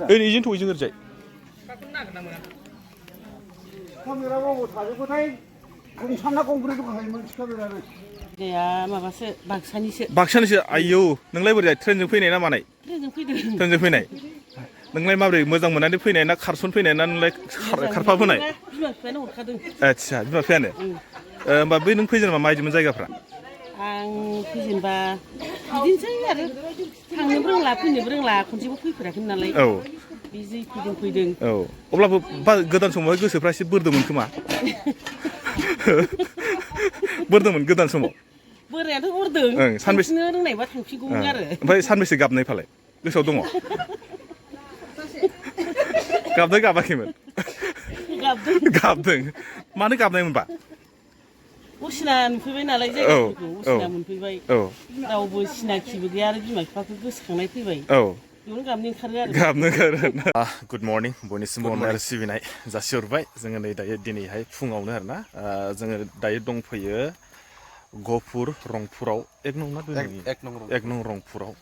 ओरै इजों थ' इजों ओरैजाय 카메라가 뭐 다르고다이 공산나 공부를 가면 시켜더라는. 내가 마바서 박산이서. 박산이서 아이요. नोंलाय बोरै ट्रेनजों फैनाय ना मानाय? ट्रेनजों फैदों. ट्रेनजों फैनाय. नोंलाय माबोरै मोजां मोननानै फैनाय ना खारसन फैनाय ना नोंलाय खारफा फैनाय? बिमा बिफायानो हरखादों। आच्छा बिमा बिफायानो? होमबा बै नों फैजेनबा माबायदिमोन जायगाफ्रा? आं फैजेनबा बिदिनोसै आरो थांनोबो रोंला फैनोबो रोंला खनसेबो फैफेराखै नालाय। औ बे जै फैदों। औ अब्लाबो गोदान समावहाय गोसोफ्रा एसे बोरदोंमोन खोमा? बोरदोंमोन गोदान समाव? बोरायाथ' बोरदों। थांफिननो रोंनायबा थांफिनगौमोन आरो। ओमफ्राय सानबेसे गाबनाय फालाय? गोसोआव दङ? गाबदों गाबाखैमोन? गाबदों। मानो गाबनायमोनबा? असिना नुफैबाय नालाय जायगाफोरखौ असिना मोनफैबाय। रावबो सिनाखिबो गैया आरो बिमा बिफाखौ गोसोखांनाय फैबाय। बेयावनो गाबनो ओंखारो आरो। गाबनो ओंखारो। गुड मर्निं बयनिसिमबो अननाय आरो सिबिनाय जासिहरबाय। जोङो नै दायो दिनैहाय फुङावनो आरोना जोङो दायो दंफैयो गहपुर रंपुराव एक नं रंपुराव।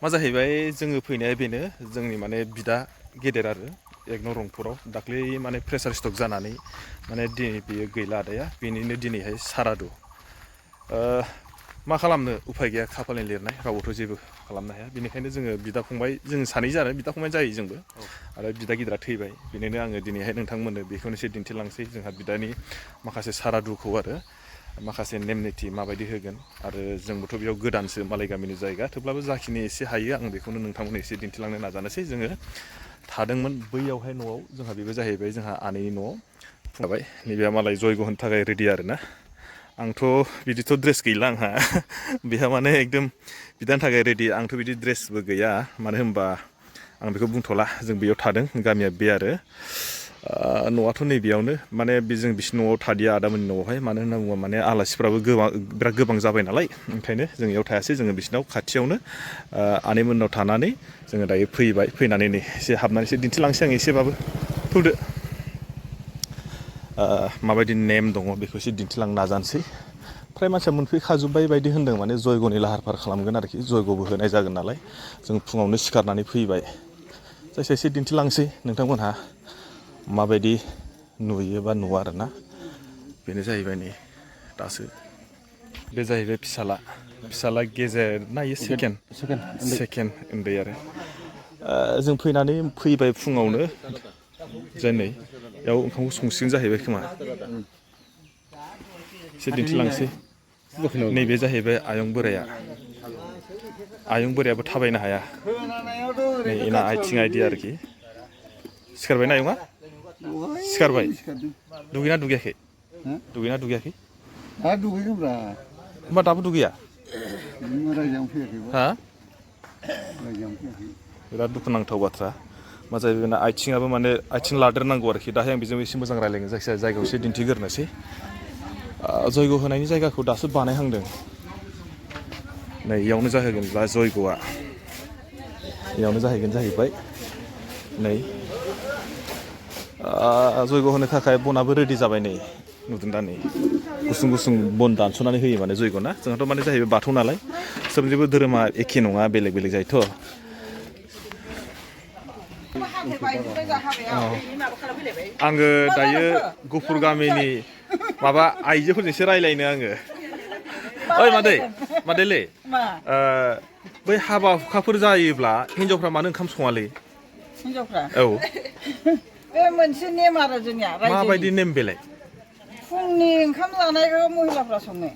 मा जाहैबाय जोङो फैनाया बेनो जोंनि माने बिदा गेदेर आरो एक नं रंपुराव दाख्लै माने प्रेसार स्ट्रक जानानै माने दिनै बेयो गैला आदाया बेनिनो दिनैहाय सारादु। मा खालामनो उफाय गैया खाफालनि लिरनाय रावबोथ' जेबो खालामनो हाया बेनिखायनो जोङो बिदा फंबाय जों सानै जानो बिदा फंबाय जायो जोंबो आरो बिदा गिदिरा थैबाय बेनिनो आङो दिनैहाय नोंथांमोननो बेखौनो एसे दिन्थिलांसै जोंहा बिदानि माखासे सारादुखौ आरो माखासे नेम निथि माबायदि होगोन आरो जोंबोथ' बेयाव गोदानसो मालाय गामिनि जायगा थेवब्लाबो जाखिनि एसे हायो आं बेखौनो नोंथांमोननो एसे दिन्थिलांनो नाजानोसै। जोङो थादोंमोन बैयावहाय न'आव जोंहा बेबो जाहैबाय जोंहा आनैनि न'आव फुंबाय नैबेहा मालाय जयग' होनो थाखाय रेडि आरोना आंथ' बिदिथ' ड्रेस गैला आंहा बेहा माने एकदम बिदानि थाखाय रेडि आंथ' बिदि ड्रेसबो गैया मानो होनबा आं बेखौ बुंथ'ला जों बेयाव थादों गामिया बे आरो न'आथ' नैबेयावनो माने जों बिसिनि न'आव थादिया आदामोननि न'आवहाय मानो होनना बुङोबा माने आलासिफ्राबो बिराद गोबां जाबाय नालाय ओंखायनो जों बेयाव थायासै जोङो बिसिनाव खाथियावनो आनैमोननाव थानानै जोङो दायो फैबाय फैनानै नै एसे हाबनानै एसे दिन्थिलांसै आं एसेबाबो फैदो माबायदि नेम दङ बेखौ एसे दिन्थिलांनो नाजानोसै। फ्राय मानसिया मोनफैखाजोब्बाय बायदि होन्दों माने जयग'नि लाहार फाहार खालामगोन आरोखि जयग'बो होनाय जागोन नालाय जों फुङावनो सिखारनानै फैबाय जायखिया एसे दिन्थिलांसै नोंथांमोनहा माबायदि नुयो बा नुवा आरोना बेनो जाहैबाय नै दासो बे जाहैबाय फिसाला गेजेर ना इयो सेकेन्ड उन्दै आरो जों फैबाय फुङावनो जेनै बेयाव ओंखामखौ संसिगोन जाहैबाय खोमा एसे दिन्थिलांसै नैबे जाहैबाय आयं बोरायाबो थाबायनो हाया नै इना आथिं आइदि आरोखि सिखारबायना आयंआ सिखारबाय दुगैना दुगैयाखै दा दुगैगोनब्रा होमबा दाबो दुगैया रायजानो फैयाखैबा हा रायजानो फैयाखै बिराद दुखुनांथाव बाथ्रा मा जाहैबाय बेना आथिङाबो माने आथिं लादेरनांगौ आरोखि दाहाय आं बेजों एसे मोजां रायलायगोन जायखिजाया जायगायाव एसे दिन्थिग्रोनोसै जयग' होनायनि जायगाखौ दासो बानायहांदों नै इयावनो जाहैगोन जयग'आ इयावनो जाहैगोन जाहैबाय नै जयग' होनो थाखाय बनाबो रेडि जाबाय नै नुदों दा नै गुसुं बन दानस'नानै होयो माने जयग' ना जोंहाथ' माने जाहैबाय बाथौ नालाय सोबनिबो धोरोमा एखे नङा बेलेग जायोथ' आङो दायो गुफुर गामिनि माबा आइजोफोरजोंसो रायलायनो आङो ओइ मादैलै बै हाबा हुखाफोर जायोब्ला हिनजावफ्रा मानो ओंखाम सङालै हिनजावफ्रा औ बे मोनसे नेम आरो जोंनिया माबायदि नेम बेलाय फुंनि ओंखाम जानायखौ महिलाफ्रा सङो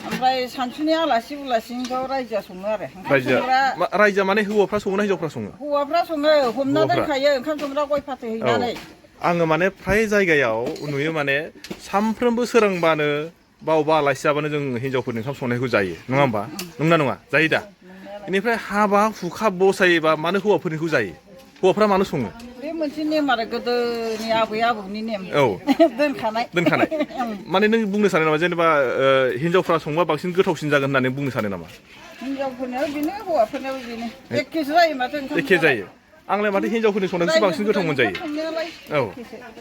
ओमफ्राय सानसुनि आलासि उलासिखौ रायजोआ सङो आरो रायजोआ माने हौवाफ्रा सङो ना हिनजावफ्रा सङो हौवाफ्रा सङो हमना दोनखायो ओंखाम संग्रा गय फाथै हैनानै आङो माने फ्राय जायगायाव नुयो माने सानफ्रोमबो सोरांबानो बावबा आलासि जाबानो जों हिनजावफोरनि ओंखाम संनायखौ जायो नङा होमबा नंना नङा जायो दा बेनिफ्राय हाबा हुखा बसायोबा मानो हौवाफोरनिखौ जायो हौवाफ्रा मानो सङो बे मोनसे नेम आरो गोदोनि आबै आबौनि नेम दोनखानाय माने नों बुंनो सानो नामा जेनेबा हिनजावफ्रा संबा बांसिन गोथावसिन जागोन होननानै बुंनो सानो नामा हिनजावफोरनियाव बेनो हौवाफोरनियाव बेनो एखेसो जायो माथो एखे जायो आंलाय माथो हिनजावफोरनि संनायखौसो बांसिन गोथाव मोनजायो औ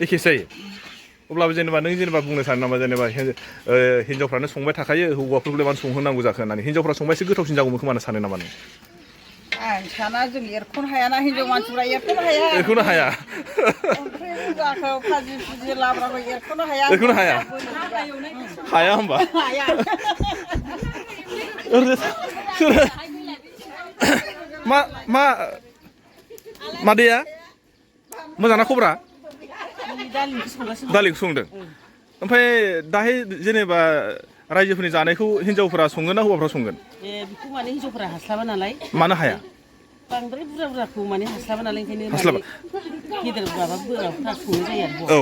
एखेसो जायो अब्लाबो जेनेबा नों जेनेबा बुंनो सानो नामा जेनेबा हिन्जावफ्रानो संबाय थाखायो हौवाफोरखौलाय मानो संहोनांगौ जाखो होननानै हिन्जावफ्रा संबा एसे गोथावसिन जागौमोन खोमा सानो नामा नों आं साना जों एरख'नो हायाना हिनजाव मानसिफ्रा एरख'नो हाया एरख'नो हाया ओंख्रि गोजाखौ भाजि फुजि लाब्राखौ एरख'नो हाया एरख'नो हाया हाया होमबा हाया मा मादैया मोजांना खबरा दालिखौ संदों ओमफ्राय दाहाय जेनेबा रायजोफोरनि जानायखौ हिन्जावफोरा संगोन ना हौवाफ्रा संगोन बेखौ माने हिन्जावफोरा हास्लाबा नालाय मानो हाया बांद्राय बुरजा बुरजाखौ माने हास्लाबा नालाय ओंखायनो हास्लाबा गेदेर माबा बोराफ्रा संनाय जायो आरो औ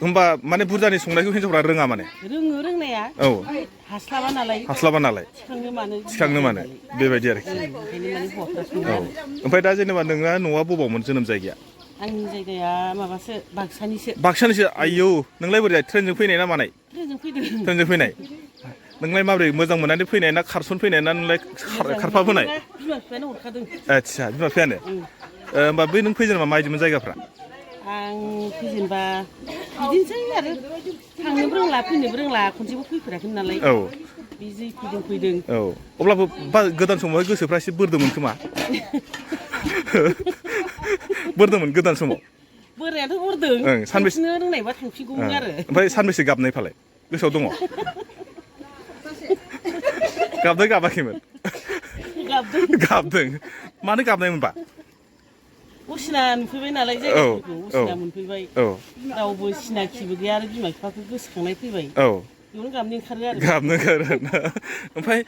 होमबा माने बुरजानि संनायखौ हिन्जावफ्रा रोङा माने रोङो रोंनाया औ हास्लाबा नालाय थिखांनो मानो बेबायदि आरोखि ओंखायनो माने हौवाफ्रा सङो औ ओमफ्राय दा जेनेबा नोंना न'आ बबावमोन जोनोम जायगाया आंनि जायगाया माबासो बाक्सानिसो आयौ नोंलाय बोरै ट्रेनजों फैनाय ना मानाय ट्रेनजों फैनाय नोंलाय माबोरै मोजां मोननानै फैनाय ना खारसन फैनाय ना नोंलाय खारफा फोनाय बिमा बिफायानो हरखादों आदसा बिमा बिफायानो होमबा बै नों फैजेनबा माबायदिमोन जायगाफ्रा आं फैजेनबा बिदिनोसै आरो थांनोबो रोंला फैनोबो रोंला खनसेबो फैफेराखै नालाय औ बे जै फैदों औ अब्लाबो गोदान समावहाय गोसोफ्रा एसे बोरदोंमोन खोमा बोरदोंमोन गोदान समाव बोरायाथ' हरदों सानबेसे रोंनायबा थांफिनगौमोन आरो ओमफ्राय सानबेसे गाबनाय फालाय गोसोआव दङ गाबदों गाबाखैमोन गाबदों मानो गाबनायमोनबा असिना नुफैबाय नालाय जायगाफोरखौ असिना मोनफैबाय रावबो सिनाखिबो गैया आरो बिमा बिफाखौ गोसोखांनाय फैबाय बेयावनो गाबनो ओंखारो ओमफ्राय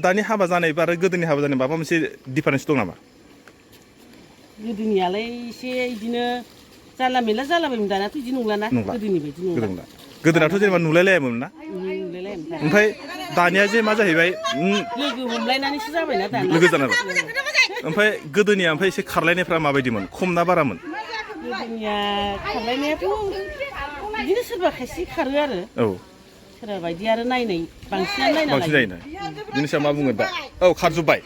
दानि हाबा जानाय आरो गोदोनि हाबा जानाय माबा मोनसे डिफारेन्स दं नामा गोदोनियालाय एसे बिदिनो जानला मेनला जालाबायोमोन दानाथ' बिदि नंलाना गोदोनि बायदि नंला गोदोनाथ' जेनेबा नुलायलायामोन ना ओमफ्राय दानिया जे मा जाहैबाय लोगो हमलायनानैसो जाबायना दानिया लोगो जानानै ओमफ्राय गोदोनिया एसे खारलायनायफ्रा माबायदिमोन खम ना बारामोन गोदोनिया खारलायनायाथ' बिदिनो सोरबा खायसे खारो आरो सोरबा बायदि आरो नायनाय बांसिनानो बांसिन जायोना बिनि सायाव मा बुंगोन दा औ खारजोब्बाय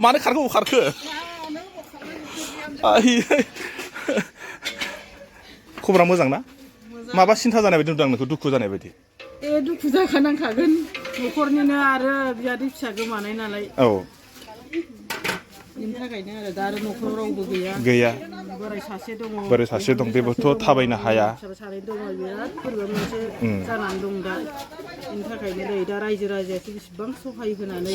मानो खारखो खबरा मोजां ना माबा सिन्था जानाय बायदि नुदों आं नोंखौ दुखु जानाय बायदि दुखु जाखानांखागोन न'खरनिनो आरो बियादै फिसा गोमानाय नालाय बेनि थाखायनो आरो दा आरो न'खराव रावबो गैया बोराय सासे दं बेबोथ' थाबायनो हाया सानै दङ बिराद बोरैबा मोनसे जानानै दं दा बेनि थाखायनो दा रायजो राजायासो बेसेबां सहाय होनानै